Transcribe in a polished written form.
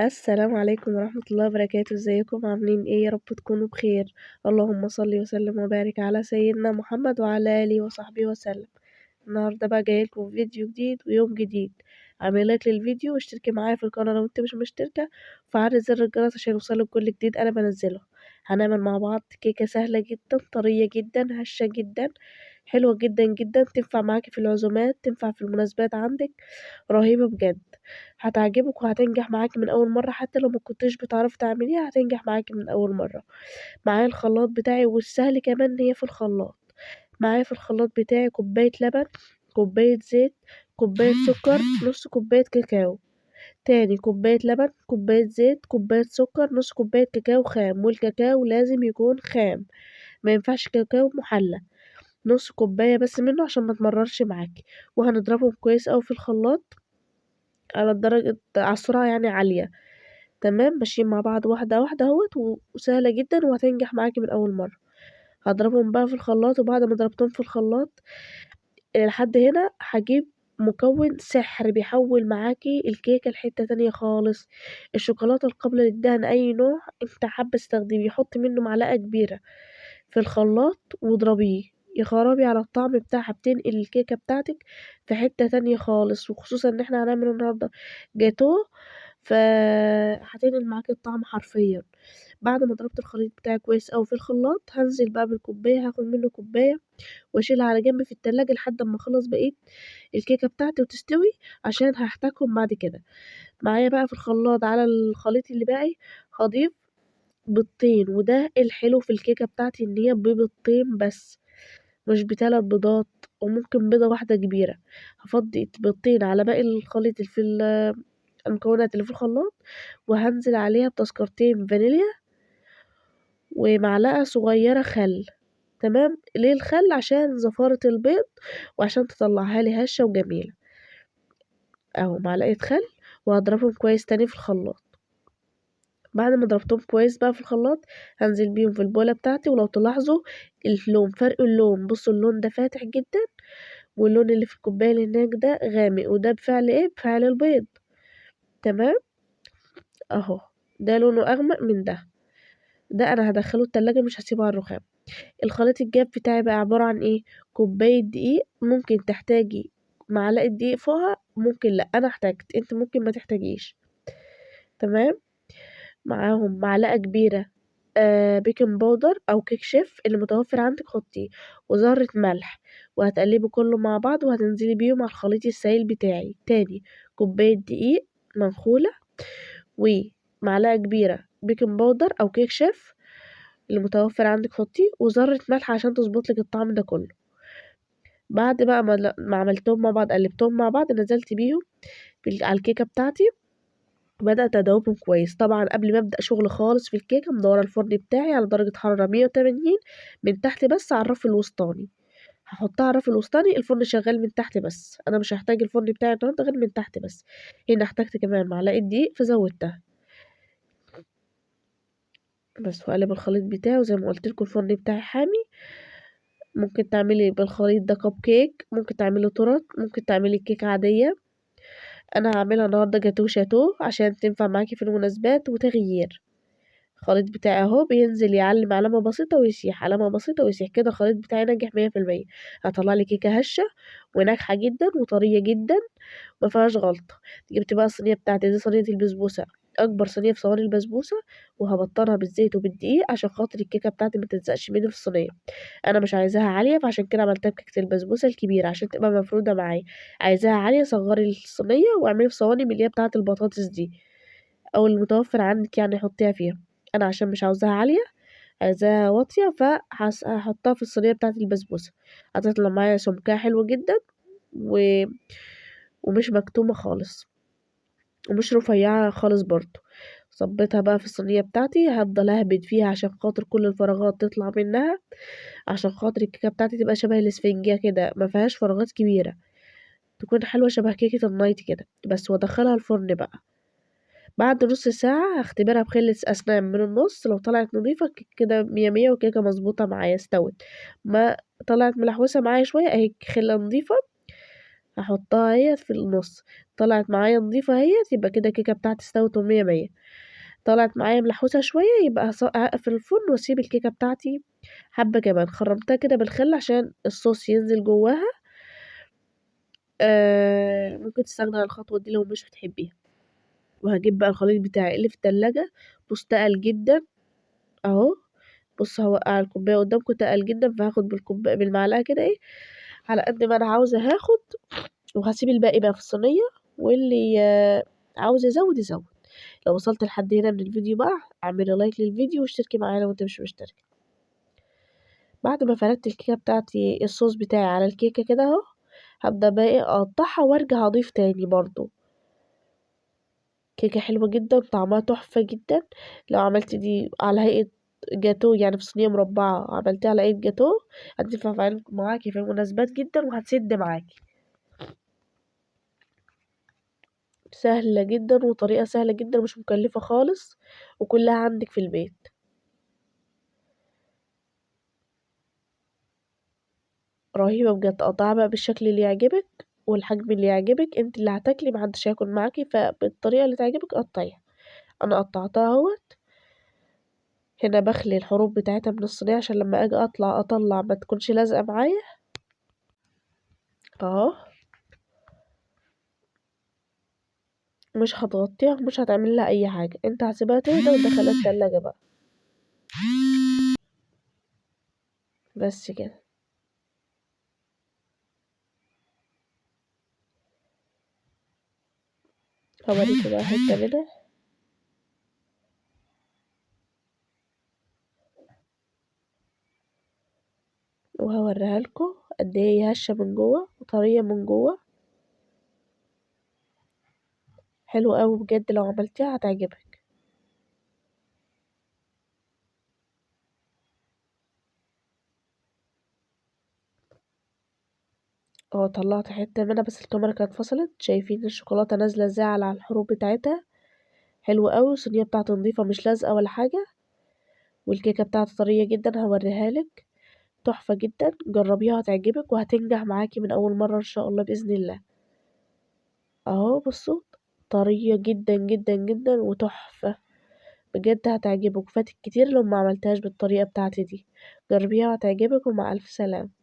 السلام عليكم ورحمة الله وبركاته. ازيكم عاملين ايه؟ يا رب تكونوا بخير. اللهم صل وسلم وبارك على سيدنا محمد وعلى آله وصحبه وسلم. النهارده بقى جاي لكم فيديو جديد ويوم جديد. اعمل لايك للفيديو واشتركي معايا في القناة لو انت مش مشتركة، وفعلي زر الجرس عشان يوصلك كل جديد انا بنزله. هنعمل مع بعض كيكة سهلة جدا، طرية جدا، هشة جدا، حلوة جدا جدا، تنفع معاكي في العزومات، تنفع في المناسبات عندك، رهيبة بجد، هتعجبك وهتنجح معاكي من اول مرة. حتى لو ما كنتيش بتعرفي تعمليها هتنجح معاكي من اول مرة. معايا الخلاط بتاعي، والسهل كمان ان هي في الخلاط. معايا في الخلاط بتاعي كوباية لبن، كوباية زيت، كوباية سكر، نص كوباية كاكاو. تاني كوباية لبن، كوباية زيت، كوباية سكر، نص كوباية كاكاو خام، والكاكاو لازم يكون خام، ما ينفعش كاكاو محلى. نص كوباية بس منه عشان ما تمررش معاكي. وهنضربهم كويس اوي في الخلاط على الدرجة، على السرعة يعني عالية. تمام، ماشيين مع بعض واحدة واحدة اهوت، وسهلة جدا وهتنجح معاكي من اول مرة. هضربهم بقى في الخلاط، وبعد ما ضربتهم في الخلاط لحد هنا هجيب مكون سحر بيحول معاكي الكيكة لحتة تانية خالص. الشوكولاتة القابلة للدهن اي نوع انت حابة تستخدميه، حطي منه معلقة كبيرة في الخلاط واضربيه، يا خرابي على الطعم بتاعها، بتنقل الكيكة بتاعتك في حتة تانية خالص. وخصوصا ان احنا هنعمل النهاردة جاتوه، فهتنقل معاكي الطعم حرفيا. بعد ما ضربت الخليط بتاعي كويس اوي في الخلاط، هنزل بقى بالكوباية، هاخد منه كوباية واشيلها على جنب في التلاجة لحد اما اخلص بقية الكيكة بتاعتي وتستوي، عشان هحتاجهم بعد كده. معايا بقى في الخلاط على الخليط اللي باقي هضيف بيضتين، وده الحلو في الكيكة بتاعتي ان هي ببيضتين بس، مش بتلات بيضات، وممكن بيضة واحدة كبيرة. هفضي بيضتين على باقي الخليط اللي في المكونات اللي في الخلاط، وهنزل عليها بتذكرتين فانيليا ومعلقة صغيرة خل. تمام، ليه الخل؟ عشان زفارة البيض وعشان تطلعها لي هشة وجميلة. اهو معلقة خل، وهضربهم كويس تاني في الخلاط. بعد ما ضربتهم كويس بقى في الخلاط، هنزل بيهم في البولة بتاعتي. ولو تلاحظوا اللون، فرق اللون، بصوا اللون ده فاتح جدا، واللون اللي في الكوباية اللي هناك ده غامق، وده بفعل ايه؟ بفعل البيض. تمام اهو، ده لونه اغمق من ده. ده انا هدخله التلاجة، مش هسيبه على الرخام. الخليط الجاف بتاعي بقى عبارة عن ايه؟ كوباية دقيق، ممكن تحتاجي معلقة دقيق فوقها، ممكن لا، انا احتاجت، انت ممكن ما تحتاجيش. تمام، معاهم معلقة كبيرة baking powder او كيك شيف اللي متوفر عندك حطيه، وذرة ملح، وهتقلبي كله مع بعض، وهتنزلي بيهم على الخليط السائل بتاعي. تاني كوباية دقيق منخولة ومعلقة كبيرة baking powder او كيك شيف اللي متوفر عندك حطيه، وذرة ملح عشان تظبط لك الطعم ده كله. بعد بقى ما عملتهم مع بعض، قلبتهم مع بعض، نزلت بيهم على الكيكة بتاعتي، بدأت أدوبهم كويس. طبعا قبل ما أبدأ شغل خالص في الكيكة، مدورة الفرن بتاعي على درجة حرارة 180 من تحت بس على الرف الوسطاني. هحطها على الرف الوسطاني، الفرن شغال من تحت بس، أنا مش هحتاج الفرن بتاعي النهارده غير من تحت بس. هنا احتجت كمان معلقة دقيق فزودتها بس، وأقلب الخليط بتاعه. زي ما قلت لكم الفرن بتاعي حامي. ممكن تعملي بالخليط ده كب كيك، ممكن تعملي تورت، ممكن تعملي كيكة عادية. أنا هعملها النهارده جاتوه شاتوه عشان تنفع معاكي في المناسبات وتغيير. الخليط بتاعي اهو بينزل يعلم علامة بسيطة ويسيح، علامة بسيطة ويسيح كده. الخليط بتاعي ناجح مية في المية، هطلع لي كيكة هشة وناجحة جدا وطرية جدا ما فيهاش غلطة. جبت بقى الصينية بتاعتي دي، صينية البسبوسة، أكبر صينية في صواني البسبوسة، وهبطنها بالزيت وبالدقيق عشان خاطر الكيكة بتاعتي ما تلزقش مني في الصينية. أنا مش عايزاها عالية فعشان كده عملتها بكيكة البسبوسة الكبيرة عشان تبقى مفرودة معايا. عايزاها عالية صغري الصينية واعملي في صواني من اللي هي بتاعة البطاطس دي أو المتوفر عندك حطيها فيها. أنا عشان مش عاوزاها عالية عايزاها واطية فهحطها في الصينية بتاعة البسبوسة، هتطلع معايا سمكها حلو جدا ومش مكتومة خالص ومش رفيعة خالص برضو. صبيتها بقى في الصينية بتاعتي، هفضل اهبد فيها عشان خاطر كل الفراغات تطلع منها، عشان خاطر الكيكة بتاعتي تبقى شبه الاسفنجية كده ما فيهاش فراغات كبيرة، تكون حلوة شبه كيكة النايت كده بس. وادخلها الفرن بقى بعد نص ساعة، هختبرها بخلة أسنان من النص، لو طلعت نظيفة كده مية مية والكيكة مظبوطة معايا استوت. ما طلعت ملحوسة معايا شوية اهي خلة نظيفة، هحطها اهيت في النص. طلعت معايا نضيفة اهيت، يبقى كده الكيكة بتاعتي استوت ومية مية. طلعت معايا ملحوسة شوية، يبقى هقفل الفرن واسيب الكيكة بتاعتي حبة كمان. خرمتها كده بالخل عشان الصوص ينزل جواها. ممكن تستغني عن الخطوة دي لو مش بتحبيها. وهجيب بقى الخليط بتاعي اللي في التلاجة، بص تقل جدا اهو، بص هوقع الكوباية قدامكم، تقل جدا، فهاخد بالمعلقة كده ايه على قد ما انا عاوزة هاخد، وهسيب الباقي بقى في الصينية، واللي عاوز يزود يزود. لو وصلت لحد هنا من الفيديو بقى اعملي لايك للفيديو واشتركي معايا لو انت مش مشتركة. بعد ما فردت الكيكة بتاعتي الصوص بتاعي على الكيكة كده اهو، هبدأ بقى ايه اقطعها وارجع اضيف تاني برضو. كيكة حلوة جدا، طعمها تحفة جدا. لو عملتي دي على هيئة جاتو، يعني في صينية مربعة عملتيها على هيئة جاتو، هتنفع معاكي في المناسبات جدا وهتسد معاكي. سهلة جدا وطريقة سهلة جدا ومش مكلفة خالص، وكلها عندك في البيت. رهيبة بجد. قطعها بقى بالشكل اللي يعجبك والحجم اللي يعجبك، انت اللي هتاكلي محدش هياكل معاكي، فبالطريقة اللي تعجبك قطعيها. انا قطعتها اهوت. هنا بخلي الحروف بتاعتها من الصينية عشان لما اجي اطلع ما تكونش لازقة معايا اهو. مش هتغطيها ومش هتعمل لها اي حاجة، انت هتسيبها تهدى وتدخلها التلاجة بقى بس كده. هوريكم بقى حتة منها. وهوريها لكم قد ايه هي هشة من جوه وطرية من جوه، حلوة قوي بجد. لو عملتيها هتعجبك. اهو طلعت حتة منها بس الكاميرا كانت فصلت. شايفين الشوكولاتة نازلة ازاي على الحروف بتاعتها، حلوة قوي. والصينية بتاعتي نظيفة مش لازقة ولا حاجة، والكيكة بتاعتي طرية جدا هوريها لك، تحفة جدا. جربيها هتعجبك وهتنجح معاكي من اول مرة ان شاء الله بإذن الله. اهو بصوا طرية جدا جدا جدا وتحفة بجد، هتعجبك. فاتك كتير لو ما عملتهاش بالطريقة بتاعتي دي، جربيها وهتعجبك. ومع الف سلامة.